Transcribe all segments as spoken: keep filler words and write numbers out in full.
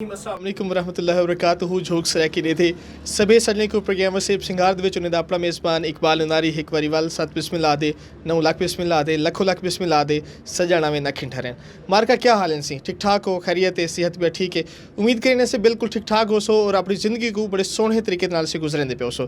السلام علیکم ورحمۃ اللہ وبرکاتہ۔ جھوک سرائیکی ݙیدھے سبھے سڄݨیں کوں پروگرام وسیب سنگھار دے وچ انہیں دا اپنا میزبان اقبال ناری۔ ہک واری ول ست بسم اللہ دے، نو لکھ بسم اللہ دے، لکھو لکھ بسم اللہ دے سڄݨ آویں نہ کھنڈھرن۔ مارکا، کیا حال ہیں سی؟ ٹھیک ٹھاک ہو؟ خیریت ہے؟ صحت بھی ٹھیک ہے؟ امید کریں سے بالکل ٹھیک ٹھاک ہو سو اور اپنی زندگی کو بڑے سوہݨے طریقے نال سے گزرندے پئے ہو سو۔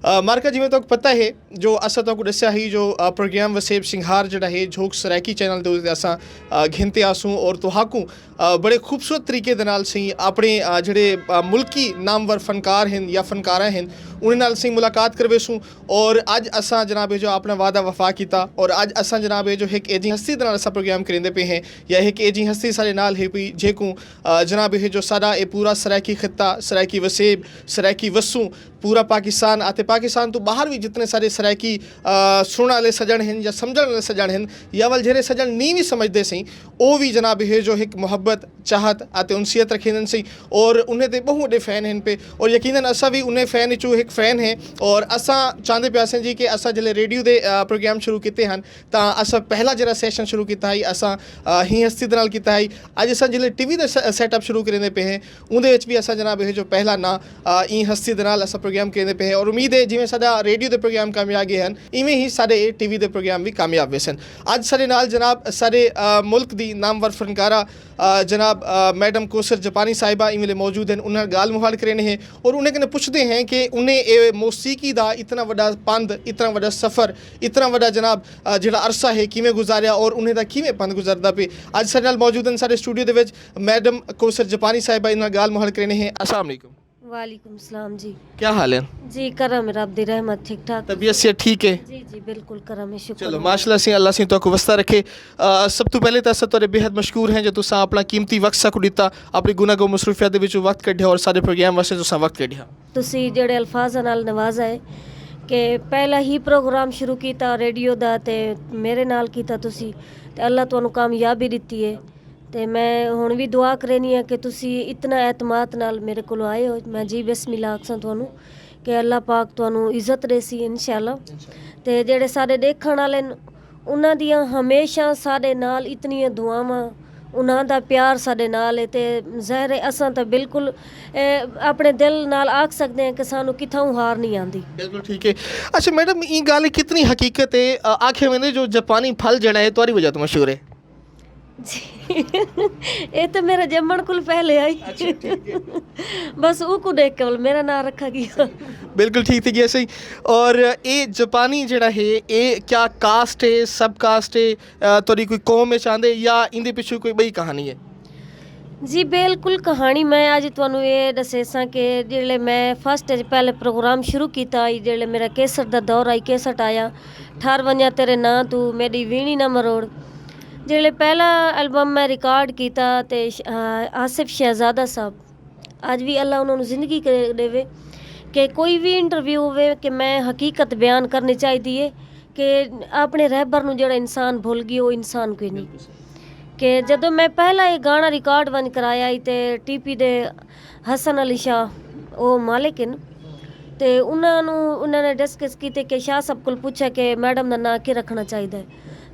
آ، مارکا، جیویں تہاکوں پتہ ہے جو اساں تہاکوں ݙسیا ہئی جو، آ، پروگرام وسیب سنگھار جیڑھا ہے جھوک سرائیکی چینل دے اتے اساں، آ، گھن تے آسوں اور تہاکوں، آ، بڑے خوبصورت طریقے دے نال سئیں اپݨے، آ، جیڑھے، آ، ملکی نامور فنکار ہن یا فنکاراں ہن، انہیں نال سئیں ملاقات کرویسوں۔ اور اڄ اساں جناب ہے جو اپݨا وعدہ وفا کیتا اور اڄ اساں جناب ہے جو ہک ایجھی ہستی دے نال اساں پروگرام کریندے پئے ہیں یا ہک ایجھی ہستی ساݙے نال ہے پئی جیکوں، آ، جناب ہے جو ساݙا اے پورا سرائیکی خطہ، سرائیکی وسیب، سرائیکی وسوں، پورا پاکستان آتے پاکستان تو باہر بھی جتنے سارے سرائیکی، آ، سنݨ والے سڄݨ ہن یا سمجھݨ والے سڄݨ ہن یا ول جیڑھے سڄݨ نہیں بھی سمجھدے سئیں، او وی جناب ہے جو ہک محبت، چاہت آتے انسیت رکھیندن سئیں اور انہیں دے ٻہوں وݙے فین ہن پئے اور یقیناً اساں وی انہیں فین وچوں ہک فین ہیں اور اساں چاہندے پئے ہاسیں جی کہ اساں جلے ریڈیو دے، آ، پروگرام شروع کیتے ہن تاں اساں پہلا جیڑھا سیشن شروع کیتا ہئی اساں، آ، ہی ہستی دے نال کیتا ہئی۔ اڄ اساں جلے ٹی وی دا س-، سیٹ اپ شروع کریندے پئے ہیں، اوندے وچ وی اساں جناب ہے جو پہلا ناں، آ، ایں ہستی دے نال اساں پروگرام کریندے پئے ہیں اور امید ہے جیویں ساݙا ریڈیو دے پروگرام کامیاب ڳئے ہن، ایویں ہی ساݙے اے ٹی وی دے پروگرام وی کامیاب ویسن۔ اڄ ساݙے نال جناب ساݙے، آ، ملک دی نامور فنکارہ، آ، جناب، آ، میڈم کوثر جاپانی صاحبہ ایں ویلے موجود ہن، انہاں نال ڳالھ مہاڑ کریندے ہیں اور انہیں کنے پچھدے ہیں کہ انہیں اے موسیقی دا اتنا وݙا پندھ، اتنا وݙا سفر، اتنا وݙا جناب، آ، جیڑھا عرصہ ہے کیویں گزاریا اور انہیں دا کیویں پندھ گزردا پئے۔ اڄ ساݙے نال موجود ہن ساݙے اسٹوڈیو دے وچ میڈم کوثر جاپانی صاحبہ، انہاں نال ڳالھ مہاڑ کریندے ہیں۔ السلام علیکم۔ وعلیکم السلام جی۔ کیا حال ہے؟ جی کرم رب دی رحمت، ٹھیک ٹھاک۔ طبیعت صحت ٹھیک ہے؟ جی جی بالکل کرم ہے، شکر چلو اللہ۔ ماشاءاللہ سئیں، اللہ سئیں تہاکوں وسدا رکھے۔ آ، سب توں پہلے تاں اساں تہاݙے بے حد مشکور ہیں جو تساں اپݨا قیمتی وقت ساکوں ݙتا، اپݨی گناہ گو مصروفیات دے وچوں وقت کڈھیا اور ساݙے پروگرام واسطے تساں وقت کڈھیا۔ تسی جیڑھے الفاظاں نال نوازا ہے کہ پہلا ہی پروگرام شروع کیتا ریڈیو دا تے میرے نال کیتا تسی، تے اللہ تہانوں کامیابی ݙتی ہے۔ تے میں ہݨ وی دعا کرینی ہاں کہ تسی اتنا اعتماد نال میرے کولوں آئے ہو، میں جی بسم اللہ آکھساں تہانوں کہ اللہ پاک تہانوں عزت ݙیسی انشاءاللہ۔ تے جیڑھے سارے ݙیکھݨ والے ہن، انہاں دیاں ہمیشہ ساݙے نال اتنیاں دعاواں، انہاں دا پیار ساݙے نال ہے تے ظاہر ہے اساں تاں بالکل، اے، اپݨے دل نال آکھ سڳدے ہیں کہ سانوں کتھاؤں ہار نہیں آندی۔ بالکل ٹھیک ہے۔ اچھا میڈم، ایں ڳالھ کتنی حقیقت ہے، آ، آکھیا ویندے جو جاپانی پھل جیڑھا ہے تہاݙی وجہ توں مشہور ہے؟ جی، اے تے میرے ڄمݨ کول پہلے آئی۔ اچھا، ٹھیک ہے۔ بس اوکوں ݙیکھ کے میرا ناں رکھا ڳیا۔ بالکل ٹھیک تھی ڳیا سئیں۔ اور اے جاپانی جیڑھا ہے، اے کیا کاسٹ ہے، سب کاسٹ ہے، آ، تہاݙی کوئی قوم وچ آندے یا ایندے پچھوں کوئی ٻئی کہانی ہے؟ جی بالکل، کہانی میں اڄ تہانوں اے ݙسیساں کہ جیڑھے میں فرسٹ وچ پہلے پروگرام شروع کیتا ہئی، جیڑھے میرا کیسٹ دا دور آئی، کیسٹ آیا، ٹھر ونڄاں تیرے ناں توں، میݙی ویݨی نہ مروڑ۔ جیڑھے پہلا البم میں ریکارڈ کیتا تے ش-، آ، آصف شہزادہ صاحب، اڄ وی اللہ انہاں نوں زندگی کرے ݙیوے، کہ کوئی وی انٹرویو ہووے کہ میں حقیقت بیان کرنی چاہیدی ہے کہ اپݨے رہبر نوں جیڑھا انسان بھل ڳئے، او انسان کوئی نہیں۔ بالکل صحیح۔ کہ جدوں میں پہلا اے گانا ریکارڈ ونڄ کرایا ہئی تے ٹی پی دے حسن علی شاہ، او مالک ہن، تے انہاں نوں، انہاں نے ڈسکس کیتے کہ شاہ صاحب کول پچھیا کہ میڈم دا ناں کی رکھݨا چاہیدا ہے۔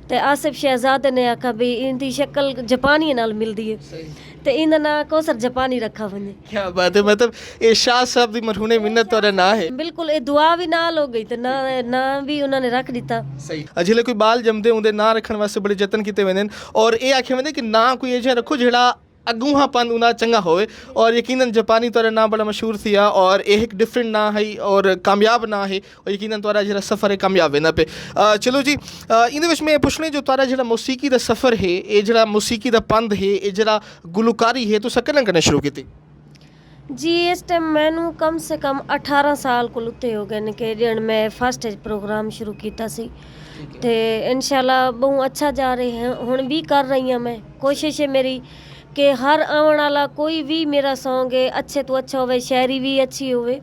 تے آصف شہزادے نے آکھا بھئی ایندی شکل جاپانی نال ملدی ہے۔ صحیح۔ تے ایندا ناں کوثر جاپانی رکھا ونڄے۔ کیا بات ہے، مطلب اے شاہ صاحب دی مٹھونے منت تہاݙا ناں ہے۔ بالکل، اے دعا وی نال ہو ڳئی تے ناں، ناں وی انہاں نے رکھ ݙتا۔ صحیح۔ جیلے کوئی ٻال ڄمدے اوندے ناں رکھݨ واسطے بڑے جتن کیتے ویندن اور اے آکھیا ویندے کہ ناں کوئی ایجھا رکھو جیڑھا اڳوں ہا پندھ انہاں چنڳا ہووے۔ اور یقیناً جاپانی تہاݙا ناں بڑا مشہور تھیا اور اے ہک ڈفرنٹ ناں ہئی اور کامیاب ناں ہے۔ اور یقیناً تہاݙا جیڑھا سفر ہے کامیاب ویندا پئے۔ آ، چلو جی، آ، ایندے وچ میں پچھݨے جو تہاݙا جیڑھا موسیقی دا سفر ہے، اے جیڑھا موسیقی دا پندھ ہے، اے جیڑھا گلوکاری ہے، تساں کݙاں کݙاں شروع کیتی؟ جی، اس ٹائم مینوں کم سے کم اٹھارہ سال کول اتے ہو ڳئے نے کہ ڄݨ میں فرسٹ وچ پروگرام شروع کیتا سی۔ ٹھیک ہے۔ تے انشاءاللہ ٻہوں اچھا جا رہے ہیں، ہݨ وی کر رہی ہاں میں۔ کوشش ہے میری کہ ہر آوݨ والا کوئی وی میرا سانگ ہے، اچھے توں اچھا ہووے، شاعری وی اچھی ہووے۔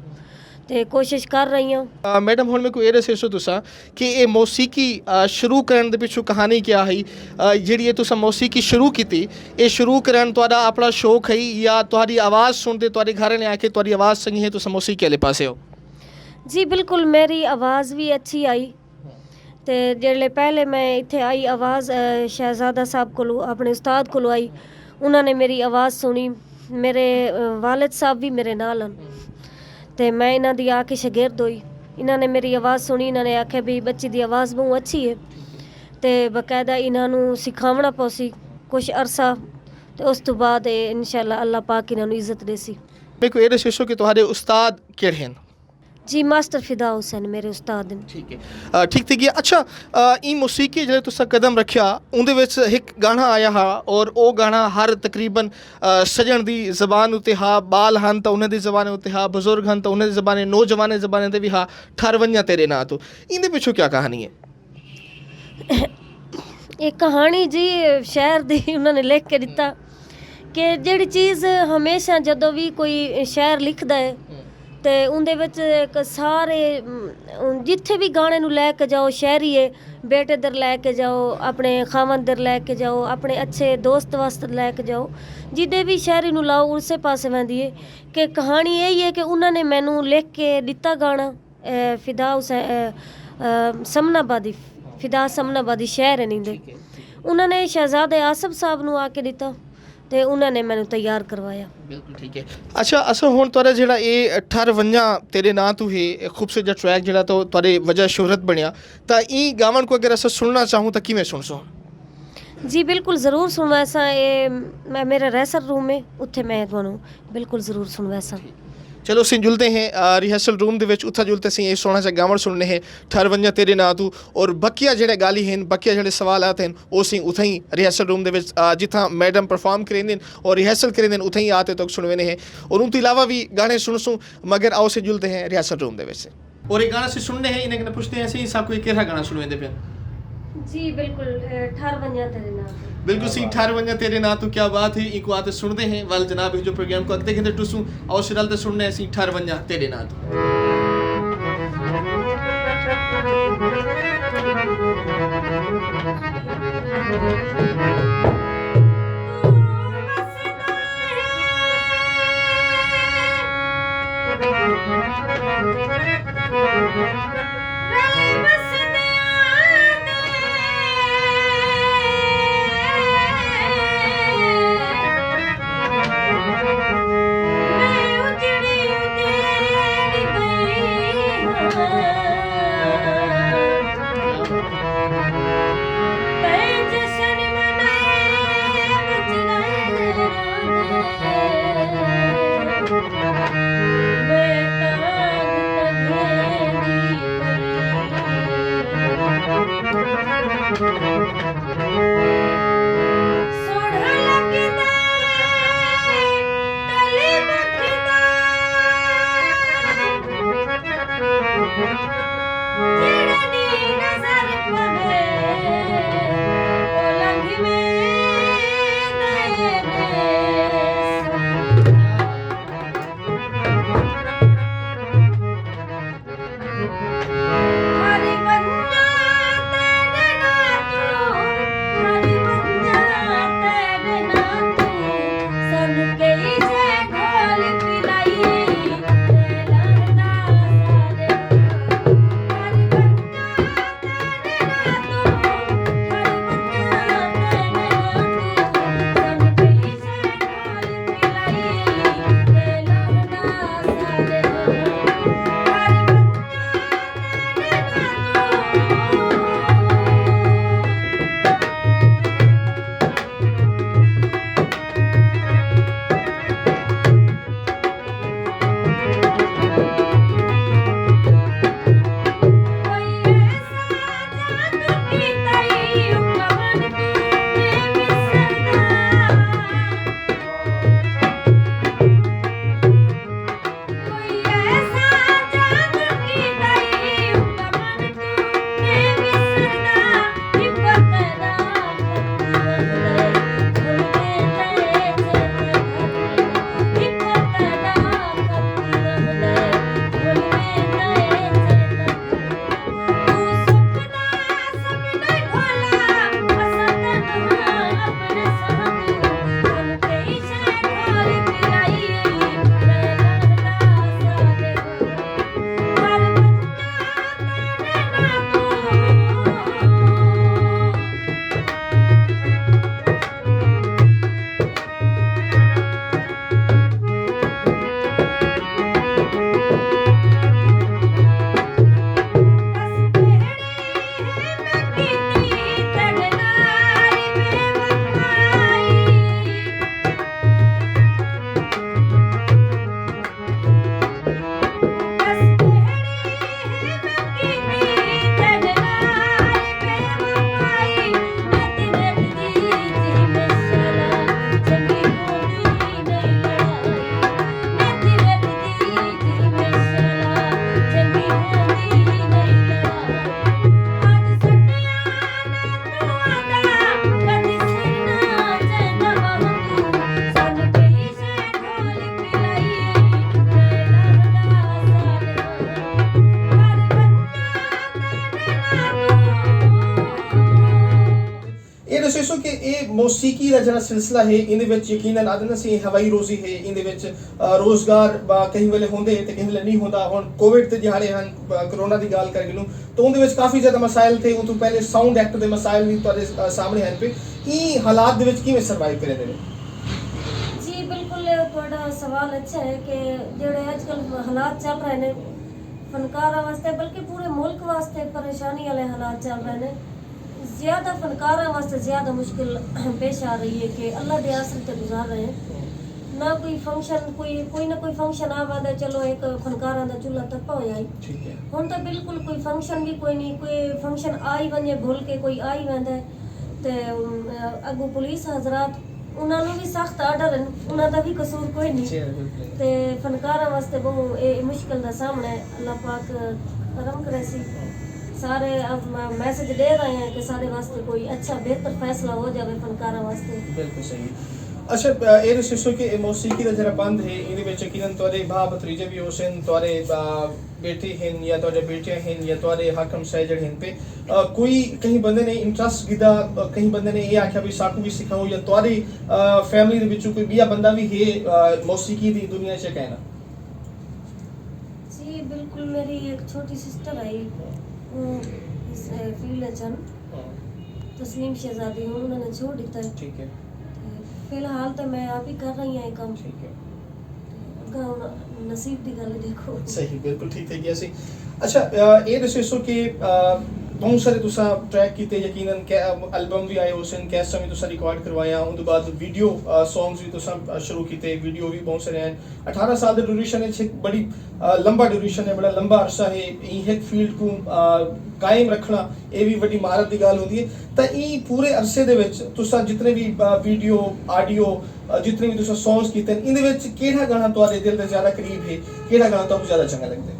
تے کوشش کر رہی ہاں۔ آ، میڈم، ہݨ میکوں اے ݙسیسو تساں کہ اے موسیقی، آ، شروع کرݨ دے پچھوں کہانی کیا ہئی؟ آ، جیڑھی اے تساں موسیقی شروع کیتی، اے شروع کرݨ تہاݙا اپݨا شوق ہئی یا تہاݙی آواز سݨ تے تہاݙے گھر والے آکھے تہاݙی آواز چنڳی ہے، تساں موسیقی والے پاسے ہو؟ جی بالکل، میری آواز وی اچھی آئی۔ تے جیڑھے پہلے میں اتھے آئی آواز، آ، شہزادہ صاحب کولوں، اپݨے استاد کولوں آئی، انہاں نے میری آواز سݨی۔ میرے والد صاحب بھی میرے نال ہن، تے میں انہاں دی آ کے شاگرد ہوئی۔ انہاں نے میری آواز سنی، انہاں نے آکھیا بھی بچی دی آواز بہوں اچھی ہے، تے باقاعدہ انہاں نوں سکھاونا پوسی کچھ عرصہ، تے اس تو بعد انشاءاللہ اللہ پاک انہاں نوں عزت ڈیسی۔ میکوں اے ڈسیسو کہ تہاڈے استاد کیڑھے ہن؟ جی ماسٹر فدا حسین میرے استاد ہن۔ ٹھیک ہے۔ ٹھیک تھی گیا۔ اچھا، ایں موسیقی جلے تساں قدم رکھیا، اوندے وچ ہک گانا آیا ہا، اور او گانا ہر تقریباً سجن دی زبان اتے ہا، بال ہن تاں انہاں دی زبان اتے ہا، بزرگ ہن تاں انہاں دی زبان، نوجوانیں زبانیں تے وی ہا، ٹھر ونجاں تیرے ناں توں۔ ایندے پچھوں کیا کہانی ہے؟ ایک کہانی جی، شہر دی انہاں نے لکھ کے ڈتا کہ جیڑی چیز ہمیشہ جدوں وی کوئی شہر لکھدا ہے تے اوندے وچ ایک سارے، جتھے وی گانے نو لے کے جاؤ، شہری ہے، بیٹے در لے کے جاؤ، اپنے خاوند در لے کے جاؤ، اپنے اچھے دوست واسطے لے کے جاؤ، جڈے وی شہری نو لاؤ اسے پاسے ویندی ہے۔ کہ کہانی یہی ہے کہ انہاں نے مینوں لکھ کے ڈتا گانا۔ فدا حسین، سمن آبادی، فدا سمن آبادی شہر ہے نیندے۔ انہاں نے شہزادے آصف صاحب نو آ کے ڈتا تے انہاں نے مینوں تیار کروایا۔ بالکل ٹھیک ہے۔ اچھا، اساں ہن تہاڈا جیڑا اے ٹھر ونجاں تیرے ناں توں ہے، خوبصورت جا ٹریک جیڑا تو تہاڈے وجہ شہرت بنیا، تاں ایں گاون کو اگر اساں سننا چاہوں تاں کیویں سنسوں؟ جی بالکل، ضرور سنواں اساں۔ اے میرا ریہرسل روم ہے، اتھے میں تہانوں بالکل ضرور سنواں اساں۔ چلو اسیں جلدے ہیں ریہرسل روم دے وچ، اتھا جلدے اسیں اے سوہنا جا گاون سننے ہیں ٹھر ونجاں تیرے ناں توں، اور بقیہ جڑے گالی ہیں، بقیہ جڑے سوالات ہیں، او اسیں اتھا ہی ریہرسل روم دے وچ جتھاں میڈم پرفارم کریندن اور ریہرسل کریندن اتھا ہی آتے توک سنوینے ہیں، اور ان تو علاوہ بھی گانے سنسوں، مگر آؤ اسیں جلدے ہیں ریہرسل روم دے وچ۔ اور ایک گانا سی سننے ہیں، انہیں کنے پوچھتے ہیں سی ساکو ایک کیرا گانا سنویندے پے؟ جی بالکل، ٹھر ونجاں تیرے ناں توں۔ بالکل سی، ٹھر ونجاں تیرے ناں توں، کیا بات ہے۔ ایکو آتے سنتے ہیں، ول جناب جو پروگرام کو اگتے گھنٹے ٹوسوں، اور سرال تے سننے ہیں سی ٹھر ونجاں تیرے ناں توں۔ ݙسو کہ اے موسیقی دا جیڑھا سلسلہ ہے، ایندے وچ یقیناً آہدن اسیں ہوائی روزی ہے، ایندے وچ، آ، روزگار، آ، کہیں ویلے ہوندے تے کہیں ویلے نہیں ہوندا۔ ہݨ کووڈ دے ݙیہاڑے ہن، آ، کرونا دی ڳالھ کر گھنوں، تو اوندے وچ کافی زیادہ مسائل تھے۔ اوں توں پہلے ساؤنڈ ایکٹ دے مسائل وی تہاݙے، آ، سامݨے ہن پئے۔ ایں حالات دے وچ کیویں سروائیو کریندے وے؟ جی بالکل، تہاݙا سوال اچھا ہے کہ جیڑھے اڄ کل حالات چل رہے نے فنکاراں واسطے، بلکہ پورے ملک واسطے پریشانی والے حالات چل رہے نے۔ زیادہ فنکاراں واسطے زیادہ مشکل پیش آ رہی ہے کہ اللہ دے آسرے تے گزار رہے ہیں۔ نہ کوئی فنکشن، کوئی، کوئی نہ کوئی فنکشن آ ویندا ہے، چلو ایک فنکاراں دا چولہا تپا ہویا ہی۔ ٹھیک ہے۔ ہن تاں بالکل کوئی فنکشن بھی کوئی نہیں، کوئی فنکشن آ ہی ونڄے بھل کے کوئی آ ہی ویندا ہے۔ تے، ام، اڳوں پولیس حضرات، انہاں نوں بھی سخت آرڈر ہن، انہاں دا بھی قصور کوئی نہیں۔ جی، بالکل۔ تے فنکاراں واسطے ٻہوں اے مشکل دا سامݨا ہے۔ اللہ پاک کرم کریسی۔ سارے اب م-، میسج ݙے رہے ہیں کہ سارے واسطے کوئی اچھا بہتر فیصلہ ہو جاوے فنکاراں واسطے۔ بالکل صحیح۔ اچھا، اے ݙسیسو کہ اے موسیقی دا جیڑھا بند ہے، ایندے وچ یقیناً تہاݙے بھا بھتریجے بھی ہوسن، تہاݙے، آ، بیٹی ہن یا تہاݙیاں بیٹیاں ہن یا تہاݙے حق ہمسائے جیڑھے ہن پئے، آ، کوئی کہیں بندے نے انٹرسٹ گھدا، آ، کہیں بندے نے اے آکھیا بھی ساکوں بھی سکھاؤ، یا تہاݙی، آ، فیملی دے وچوں کوئی ٻیا بندہ بھی ہے، آ، موسیقی دی دنیا چ کائنا؟ جی بالکل، میری ایک چھوٹی سسٹر ہے، وہ اس، اے، فیلڈ اچ ہن۔ ہاں۔ تسنیم شہزادی، ہن انہاں نے چھوڑ ݙتا ہے۔ ٹھیک ہے۔ تے فی الحال تے میں آپ ہی کر رہی ہاں یہ کم۔ ٹھیک ہے۔ تے اڳاں ہن نصیب دی ڳالھ ہے، ݙیکھو۔ صحیح، بالکل ٹھیک تھئی ڳیا سی۔ اچھا، آ، اے ݙسیسو کہ، آ، ٻہوں سارے تساں ٹریک کیتے، یقیناً کہ البم وی آئے ہوسن، کیسٹاں وی تساں ریکارڈ کروایا، اوں دے بعد ویڈیو، آ، سانگز وی تساں، آ، شروع کیتے، ویڈیو وی ٻہوں سارے آئن۔ اٹھارہ سال دے ڈیوریشن اچ ہک بڑی، آ، لمبا ڈیوریشن ہے، بڑا لمبا عرصہ ہے۔ ایں ہک فیلڈ کوں، آ، قائم رکھݨا، اے وی وݙی مہارت دی ڳالھ ہوندی ہے۔ تاں ایں پورے عرصے دے وچ تساں جتنے وی، آ، ویڈیو، آڈیو، آ، جتنے وی تساں سانگز کیتے ہن، ایندے وچ کیڑھا گانا تہاݙے دل دے زیادہ قریب ہے؟ کیڑھا گانا تہاکوں زیادہ چنڳا لڳدا ہے؟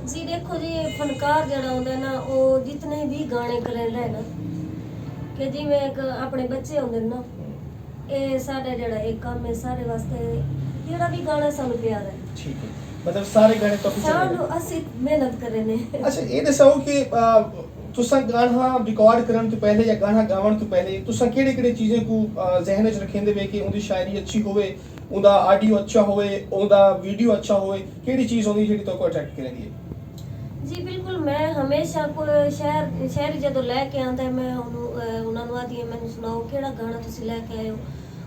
جی ݙیکھو جی، فنکار جیڑھا ہوندا ہے نا، او جتنے وی گانے کریندا ہے نا، کہ جیویں ہک اپݨے ٻچے ہوندے ہن نا، اے ساݙا جیڑھا اے کم ہے، ساݙے واسطے جیڑھا وی گانا سانوں پیارا ہے۔ ٹھیک ہے۔ مطلب سارے گانے تہاکوں چنڳے لڳدے؟ سانوں، اسی محنت کرینے۔ اچھا، اے ݙساؤ کہ، آ، تساں گانا ریکارڈ کرݨ توں پہلے یا گانا ڳاوݨ توں پہلے تساں کیڑھے کیڑھے چیزیں کوں، آ، ذہن اچ رکھیندے وے کہ اوندی شاعری اچھی ہووے، اوندا آڈیو اچھا ہووے، اوندا ویڈیو اچھا ہووے، کیڑھی چیز ہوندی ہے جیڑھی تہاکوں اٹریکٹ کریندی ہے؟ جی بالکل، میں ہمیشہ کوئی شعر، شاعری جدوں لے کے آندا ہے، میں اونوں، اے، انہاں نوں آہدی ہاں، مینوں سݨاؤ، کیڑھا گانا تسی لے کے آئے ہو؟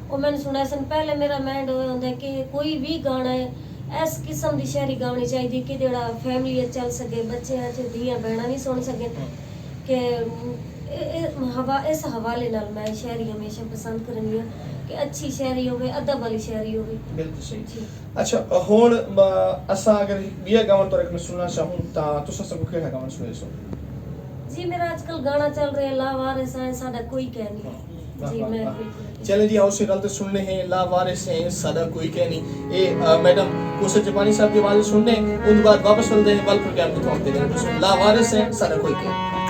او مینوں سݨیسن۔ پہلے میرا مائنڈ ہویا ہوندا ہے کہ کوئی وی گانا ہے، ایس قسم دی شاعری گاوݨی چاہیدی کہ جیڑھا فیملی اچ چل سڳے، ٻچیاں اچ، دھیاں بھیناں وی سݨ سڳن۔ کہ، اے، اے، حوا-، اس حوالے نال میں شاعری ہمیشہ پسند کرنی ہاں کہ اچھی شاعری ہووے، ادب والی شاعری ہووے۔ بالکل صحیح۔ جی۔ اچھا، ہݨ، م-، اساں اگر ہک ٻیا گاوݨ تہاݙے کوں سݨݨا چاہوں تاں تساں ساکوں کیڑھا گاوݨ سݨیسو؟ جی، میرا اڄ کل گانا چل رہیا ہے لاوارث ہیں ساݙا کوئی کہہ نہیں۔ واہ، جی، واہ، میں واہ۔ بالکل۔ چلیں جی، آؤ اسیں رل تے سݨنے ہیں، لاوارث ہیں ساݙا کوئی کہہ نہیں۔ اے، آ، میڈم کوثر جاپانی صاحب دی آواز سݨنے، اوں دے بعد واپس ملدے ہیں، ول پروگرام کوں تھام تے گھن ݙسو۔ لاوارث ہیں ساݙا کوئی کہہ نہیں۔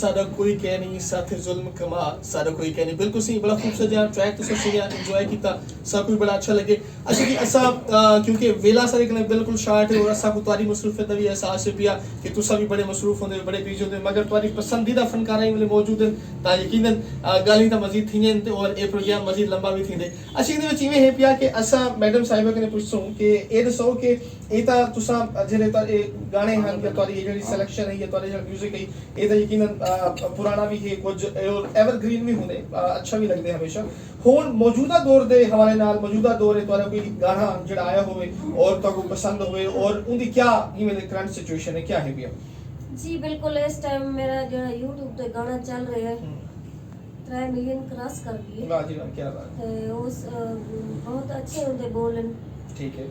ساݙا کوئی کہہ نئیں ساتھ ظلم کما، ساݙا کوئی کہہ نئیں۔ بالکل صحیح، بڑا خوبصورت جیہا ٹریک تساں سݨیا، انجوائے کیتا، ساکوں وی بڑا اچھا لڳے۔ اچھا جی، اساں، آ، کیونکہ ویلا ساݙے کنے بالکل شارٹ ہے اور اساکوں تہاݙی مصروفیت دا وی احساس ہے پیا کہ تساں وی بڑے مصروف ہوندے، بڑے بزی ہوندے، مگر تہاݙی پسندیدہ فنکار ایں ویلے موجود ہن، تاں یقیناً، آ، ڳالھیں تاں مزید تھیندین تے اور اے پروگرام مزید لمبا وی تھیندے۔ اچھا، ایندے وچ ایویں ہے پیا کہ اساں میڈم صاحبہ کنے پچھسوں کہ اے ݙسو کہ اے تاں تساں جیڑھے تاں اے گانے ہن یا تہاݙی اے جیڑھی سلیکشن ہے یا تہاݙا جیڑھا میوزک ہے، اے تاں یقیناً، آ، پراݨا وی ہے کجھ، اور ایور گرین وی ہوندے، آ، اچھا وی لڳدے ہمیشہ۔ ہݨ موجودہ دور دے حوالے نال، موجودہ دور ہے، تہاݙا کوئی گانا جیڑھا آیا ہووے اور تہاکوں پسند ہووے، اور اوندی کیا ایویں دے کرنٹ سچویشن ہے، کیا ہے پیا؟ جی بالکل، اس ٹائم میرا جیڑھا یوٹیوب تے گانا چل رہیا ہے، ہوں۔ ترے ملین کراس کر ڳئی ہے۔ واہ جی واہ، کیا بات ہے۔ تے اس، آ، بہت اچھے اوندے بول ہن۔ ٹھیک ہے۔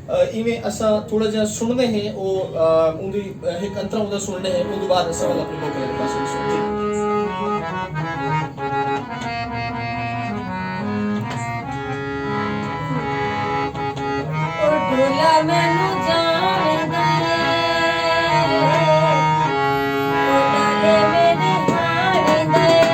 آ، ایویں اساں تھوڑا جیہا سݨدے ہیں، او، آ، اوندی، آ، ہک انترا اوندا سݨدے ہیں، اوندے بعد اساں ول اپݨی موکل والے پاسے ݙسوں۔ جی۔ او ڈھولا مینوں جاݨدا ہے، او ڈالے میݙے ہاݨدا ہے۔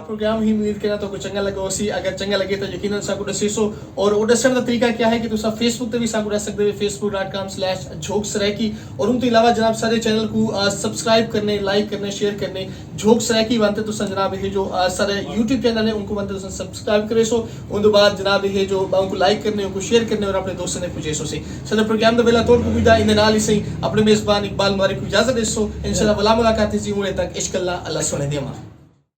پروگرام ہی امید کراں تہاکوں چنگا لڳا ہوسی۔ اگر چنگا لڳے تاں یقیناً ساکوں ݙسیسو۔ اور او ݙسݨ دا طریقہ کیا ہے کہ تساں فیس بک تے وی ساکوں ݙس سڳدے ہو، فیس بک ڈاٹ کام سلیش جھوک سرائیکی۔ اور اوں توں علاوہ جناب سارے چینل کوں، آ، سبسکرائب کرݨے، لائک کرݨے، شیئر کرݨے۔ جھوک سرائیکی ونڄ تے تساں جناب اے جو، آ، سارے یوٹیوب چینل ہے، اونکوں ونڄ تے تساں سبسکرائب کریسو۔ اوندے بعد جناب اے جو اونکوں لائک کرݨے، اونکوں شیئر کرݨے اور اپݨے دوستاں تک پڄیسو سی۔ ساݙے پروگرام دا ویلا تہاݙے کوں پڄدا، ایندے نال ہی سئیں اپݨے میزبان اقبال مبارک کوں اجازت ݙیسو۔ انشاءاللہ ولا ملاقات تھیسی، اوندے تک عشق اللہ، اللہ سوہݨے دیواں۔